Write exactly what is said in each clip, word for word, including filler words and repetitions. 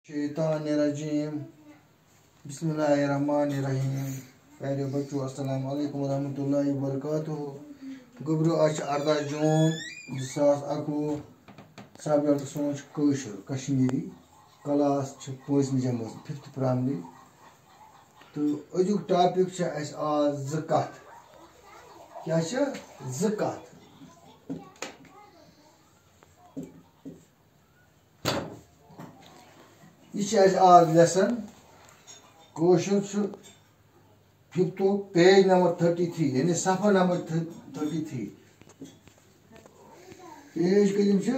الشیطان الرجیم۔ بسم اللہ الرحمن الرحیم۔ پیارے بچو، السلام علیکم ورحمۃ اللہ وبرکاتہ۔ گوٚبرو، آز چھِ اَرداہ جوٗن زٕ ساس اَکوُہ۔ سبجیکٹ سون چھُ کٲشُر، کشمیٖری۔ کلاس چھِ پٲنٛژمہِ جمٲژ، ففتھ پرایمری۔ تہٕ أزیُک ٹاپک چھِ اَسہِ آز زٕ کَتھ۔ کیٛاہ چھِ؟ زٕ کَتھ۔ یہِ چھِ اَسہِ آز لیسن۔ کٲشُر چھُ ففتھُک، پیج نمبر تھٔٹی تھری، یعنی صفحہ نمبر تھٔٹی تھری۔ پیج کٔژِم چھِ؟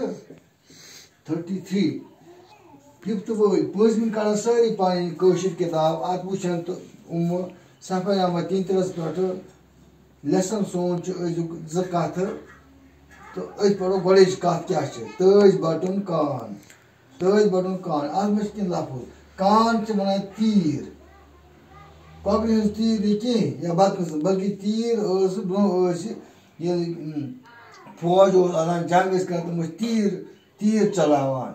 تھٔٹی تھری۔ ففتھ وٲلۍ پٲنٛژمہِ کَران سٲری پَنٕنۍ کٲشِر کِتاب اَتھ وٕچھان تہٕ یِم صفحہ نمبر تینترٕٛہَس پٮ۪ٹھٕ۔ لیسن سون چھُ أزیُک زٕ کَتھٕ، تہٕ أسۍ پَرو گۄڈٕنِچ کَتھ کیٛاہ چھِ؟ تٲج بَٹُن کان۔ تٲج بَٹُن کان، اَتھ منٛز چھِ کینٛہہ لفظ۔ کان چھِ وَنان تیٖر۔ کۄکرِ ہٕنٛز تیٖر نہٕ کینٛہہ یا بَتہٕ ہٕنٛز، بلکہِ تیٖر ٲس برٛونٛہہ ٲسۍ ییٚلہِ، اۭں، فوج اوس آسان، جنگ ٲسۍ کران، تِم ٲسۍ تیٖر، تیٖر چلاوان۔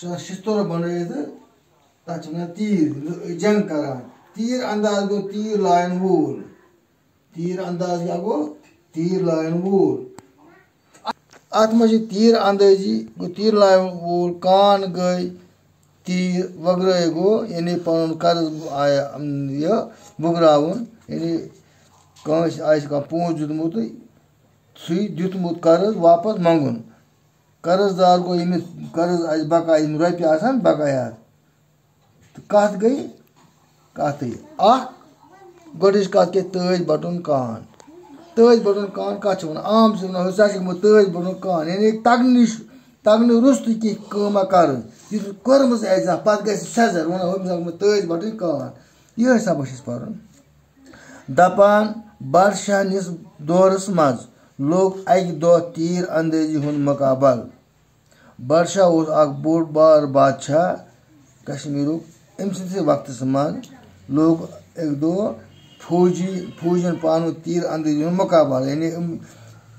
سۄ شِستُر بَنٲوِتھ، تَتھ چھِ وَنان تیٖر، یِم زَن ٲسۍ جنگ کران۔ تیٖر انداز گوٚو تیٖر لایَن وول۔ تیٖر انداز کیٛاہ گوٚو؟ تیٖر لایَن وول۔ اَتھ منٛز چھِ تیٖر اندٲزی، گوٚو تیٖر لایَن وول، کان گٔے تیٖر وگرٲے گوٚو، یعنی پَنُن قرض آیا، اَم، یہِ وُگراوُن، یعنی کٲنٛسہِ آسہِ کانٛہہ پونٛسہٕ دیُتمُت، سُے دیُتمُت قرض واپس منٛگُن۔ قرض دار گوٚو، ییٚمِس قرض آسہِ بقایا، یِم رۄپیہِ آسَن بقایا۔ تہٕ کَتھ گٔے؟ کَتھٕے۔ اَکھ گۄڈٕنِچ کَتھ کہِ تٲج بَٹُن کان۔ تٲج بَٹُن کان کَتھ چھِ وَنان؟ عام چھِ وَنان، "ہے، ژےٚ چھُکھ مےٚ تٲج بَٹُن کان"، یعنی تَگنہٕ نِش، تَگنہٕ روٚستُے کینٛہہ کٲمہ کَرٕنۍ۔ یُس نہٕ کٔرمٕژ آسہِ زانٛہہ، پَتہٕ گژھِ سٮ۪زر، وَنان، "ہے، أمِس آو مےٚ تٲج بَٹٕنۍ کان"۔ یِہوٚے سبق چھِ أسۍ پَرُن۔ دَپان، بادشاہ نِس دورَس منٛز لوٚگ اَکہِ دۄہ تیٖر اندٲزی ہُنٛد مُقابل۔ بادشاہ اوس اکھ بوٚڑ بار بادشاہ کشمیٖرُک۔ أمۍ سٕنٛدِسٕے وقتَس منٛز لوٚگ اَکہِ دۄہ فوجی، فوجن پانہٕ ؤنۍ تیٖر اندٲزی ہُنٛد مُقابلہٕ۔ یعنی، أمۍ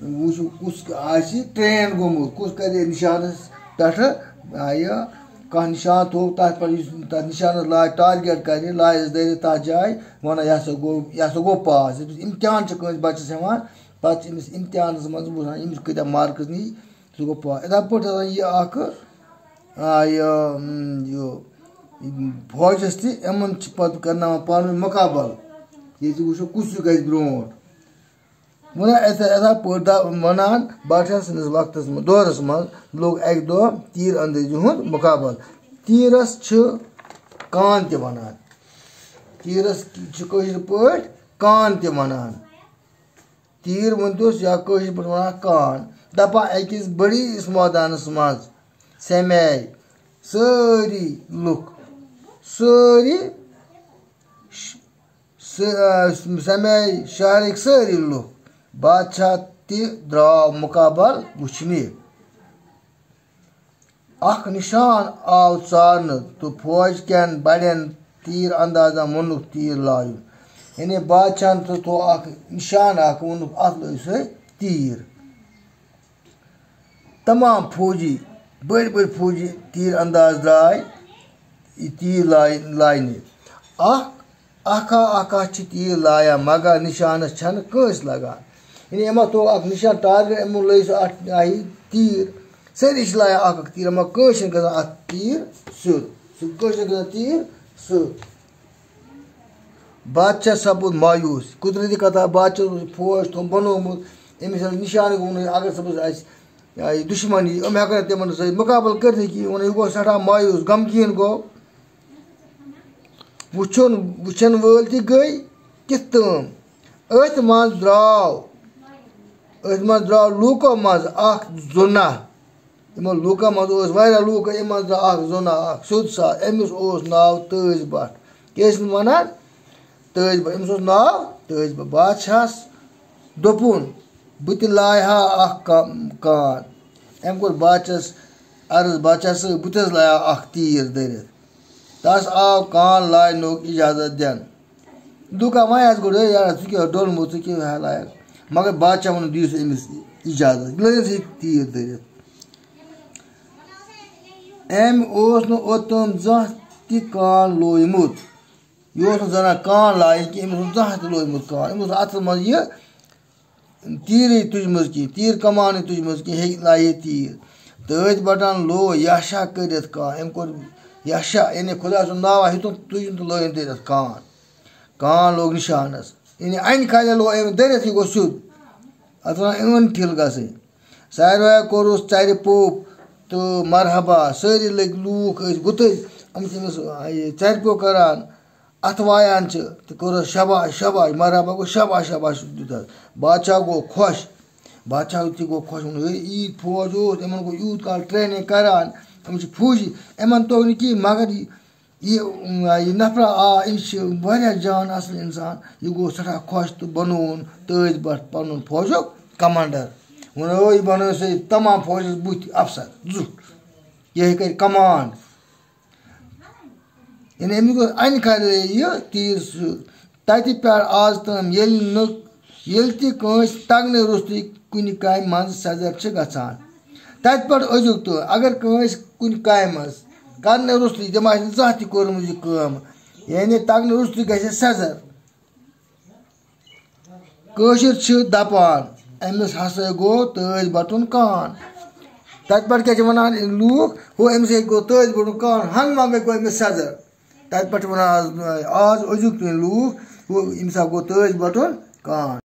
وٕچھ، کُس آسہِ ٹرین گوٚمُت، کُس کرِ نِشانَس پٮ۪ٹھٕ، آ، یہِ کانٛہہ نِشان تھوٚو، تَتھ پٮ۪ٹھ یُس تَتھ نِشانَس لاگہِ، ٹارگیٹ کرِ، لاگٮ۪س دٲرِتھ تَتھ جایہِ، وَنان، "یہِ ہسا گوٚو، یہِ ہسا گوٚو پاس۔" ییٚلہِ أمِس اِمتِحان چھِ کٲنٛسہِ بَچَس ہٮ۪وان، پَتہٕ چھِ أمِس اِمتِحانَس منٛز وٕچھان، أمِس کۭتیٛاہ مارکٕس نی۔ سُہ گوٚو پا-، یِتھَے پٲٹھۍ آسان یہِ اَکھ، آ، یہِ، م، یہِ، یہِ فوجَس تہِ، یِمَن چھِ پَتہٕ کَرناوان پانہٕ ؤنۍ مُقابَلہٕ۔ ییٚتہِ وٕچھو کُس ہیوٗ گژھِ برٛونٛٹھ۔ وَنان یِتھَے، یِتھَے پٲٹھۍ دا-، وَنان بادشاہ سٕنٛدِس وقتَس منٛز، دورَس منٛز لوٚگ اَکہِ دۄہ تیٖر اندٲزی ہُنٛد مُقابَلہٕ۔ تیٖرَس چھِ کان تہِ وَنان۔ تیٖرَس چھِ کٲشِر پٲٹھۍ کان تہِ وَنان۔ تیٖر ؤنۍتوس یا کٲشِر پٲٹھۍ وَنان کان۔ دَپان أکِس بٔڑِس مٲدانَس منٛز سَمے سٲری لُکھ، سٲری ش-، س-، آ، سَمے شہرٕکۍ سٲری لُکھ۔ بادشاہ تہِ درٛاو مُقابل وٕچھنہِ۔ اکھ نِشان آو ژارنہٕ تہٕ فوج کٮ۪ن بڑٮ۪ن تیٖر اندازن ووٚنُکھ، "تیٖر لایِو۔" یعنی بادشاہن تہٕ تھوٚو اکھ نِشان اکھ، ووٚنُکھ، "اتھ لٲیِو سا تیٖر۔" تمام فوجی، بٔڑۍ بٔڑۍ فوجی تیٖر انداز درٛاے یہِ تیٖر لاے-، لاینہِ۔ اکھ اکھ ہا اکھ ہا چھِ تیٖر لایان، مگر نِشانَس چھَنہٕ کٲنٛسہِ لَگان۔ یعنی یِمو تھوٚو اَکھ نِشان ٹارگیٹ، یِمو لٲج سُہ اَتھ، آ، یہِ تیٖر۔ سٲری چھِ لایان اَکھ اَکھ تیٖر، مگر کٲنٛسہِ چھِنہٕ گژھان اَتھ تیٖر سیوٚد۔ سُہ کٲنٛسہِ چھِنہٕ گژھان تیٖر سیوٚد۔ بادشاہ سَپُد مایوٗس۔ قُدرتی کَتھا، بادشاہَس اوس فوج تھوٚومُت بَنومُت۔ أمِس ییٚلہِ نِشانہٕ ووٚنُے، اگر سَپُز اَسہِ، آ، یہِ دُشمَن یی، یِم ہٮ۪کَن نہٕ تِمَن سۭتۍ مُقابلہٕ کٔرِتھٕے کِہیٖنۍ۔ ووٚنُے، یہِ گوٚو سٮ۪ٹھاہ مایوٗس، غمگیٖن گوٚو۔ وٕچھُن، وٕچھَن وٲلۍ تہِ گٔے کِتھ تام۔ أتھۍ منٛز درٛاو، أتھۍ منٛز درٛاو لوٗکو منٛز اَکھ زُناہ۔ یِمَن لوٗکَن منٛز اوس واریاہ لوٗکھ، یِمَن منٛز درٛاو اَکھ زُناہ، اَکھ سیوٚد سا۔ أمِس اوس ناو تٲج بَٹ۔ کیٛاہ ٲسۍ وَنان؟ تٲج بَٹ۔ أمِس اوس ناو تٲج بَٹ۔ بادشاہَس دوٚپُن، "بہٕ تہِ لایہِ ہا اَکھ کا-، کان۔" أمۍ کوٚر بادشاہَس عرض، "بادشاہ صٲب، بہٕ تہِ حظ لایہِ ہا اَکھ تیٖر دٔرِتھ۔" تَس آو کان لاینُک اِجازت دِنہٕ۔ دوٚپُکھ، "وۄنۍ آسہِ گۄڈٕ، ہے یارا، ژٕ کیٛاہ ڈوٚلمُت، ژٕ کیٛاہ ہیلایَکھ؟" مگر بادشاہ ووٚنُن، "دِیِو سا أمِس اِجازت، لٲیِو سا یہِ تیٖر دٔرِتھ۔" أمۍ اوس نہٕ اوٚتام زانٛہہ تہِ کان لویمُت۔ یہِ اوس نہٕ زَنان کان لایِنۍ کینٛہہ، أمۍ اوس نہٕ زانٛہہ تہِ لویمُت کان۔ أمۍ اوس نہٕ اَتھَس منٛز یہِ تیٖرٕے تُجمٕژ کینٛہہ، تیٖر کَمانٕے تُجمٕژ کینٛہہ، ہیٚکہِ لایہِ تیٖر۔ تٲج بَٹَن لوو یاشا کٔرِتھ کان۔ أمۍ کوٚر یاشا، یعنی خۄداے سُنٛد ناوا ہیوٚتُن تُجُن تہٕ لٲگِن تٔتٮ۪تھ کان۔ کان لوگ نِشانَس۔ یعنی اَنہِ کھالہِ لوگ أمۍ دٔرِتھ، یہِ گوٚو سیوٚد۔ اَتھ وَنان اِوَن ٹھِل گژھٕنۍ۔ ساروِیو کوٚرُس ژَرِ پوٚپ تہٕ مرحبا۔ سٲری لٔگۍ لوٗکھ، ٲسۍ گُتٕلۍ۔ یِم چھِ أمِس، یہِ، ژَرِ پوٚپ کَران، اَتھٕ وایان چھِ تہٕ کوٚرُس شاباش، شاباش، مرحبا گوٚو، شاباش، شاباش دیُت حظ۔ بادشاہ گوٚو خۄش۔ بادشاہ تہِ گوٚو خۄش، ووٚن، "ہے، ییٖتۍ فوج اوس، یِمَن گوٚو یوٗت کال ٹرٛینِنٛگ کَران، یِم چھِ فوجی، یِمَن توٚگ نہٕ کِہیٖنۍ، مگر یہِ، یہِ، یہِ نفرا آ، أمِس چھِ واریاہ جان اَصٕل اِنسان، یہِ گوٚو سٮ۪ٹھاہ خۄش تہٕ بَنووُن تٲج بَٹ پَنُن فوجُک کَمانڈَر۔" ووٚن، "ہے، یہِ بَنٲو سا یہِ تمام فوجَس بٕتھِ اَفسَر زیُٹھ، یہِ ہے کَرِ کَمانڈ۔" یعنی أمِس گوٚو اَنہِ کھالے یہِ تیٖر سُہ۔ تَتہِ پٮ۪ٹھ آز تام ییٚلہِ نہٕ، ییٚلہِ تہِ کٲنٛسہِ تَگنہٕ روٚستُے کُنہِ کامہِ منٛز سٮ۪زر چھِ گژھان۔ تَتہِ پٮ۪ٹھ أزیُک تام اگر کٲنٛسہِ کُنہِ کامہِ منٛز کَرنہٕ روٚستُے، تٔمۍ آسہِ نہٕ زانٛہہ تہِ کوٚرمُت یہِ کٲم، یعنی تَگنہٕ روٚستُے گژھِ سٮ۪زر۔ کٲشِر چھِ دَپان، "أمِس ہسا گوٚو تٲج بَٹُن کان۔" تَتہِ پٮ۪ٹھ کیٛاہ چھِ وَنان لوٗکھ؟ "ہُہ، أمِس ہے گوٚو تٲج بَٹُن کان، ہَنٛگ منٛگَے گوٚو أمِس سٮ۪زر۔" تَتہِ پٮ۪ٹھ چھِ وَنان آز، آز أزیُک تام لوٗکھ، "ہُہ، أمِس ہا گوٚو تٲج بَٹُن کان۔"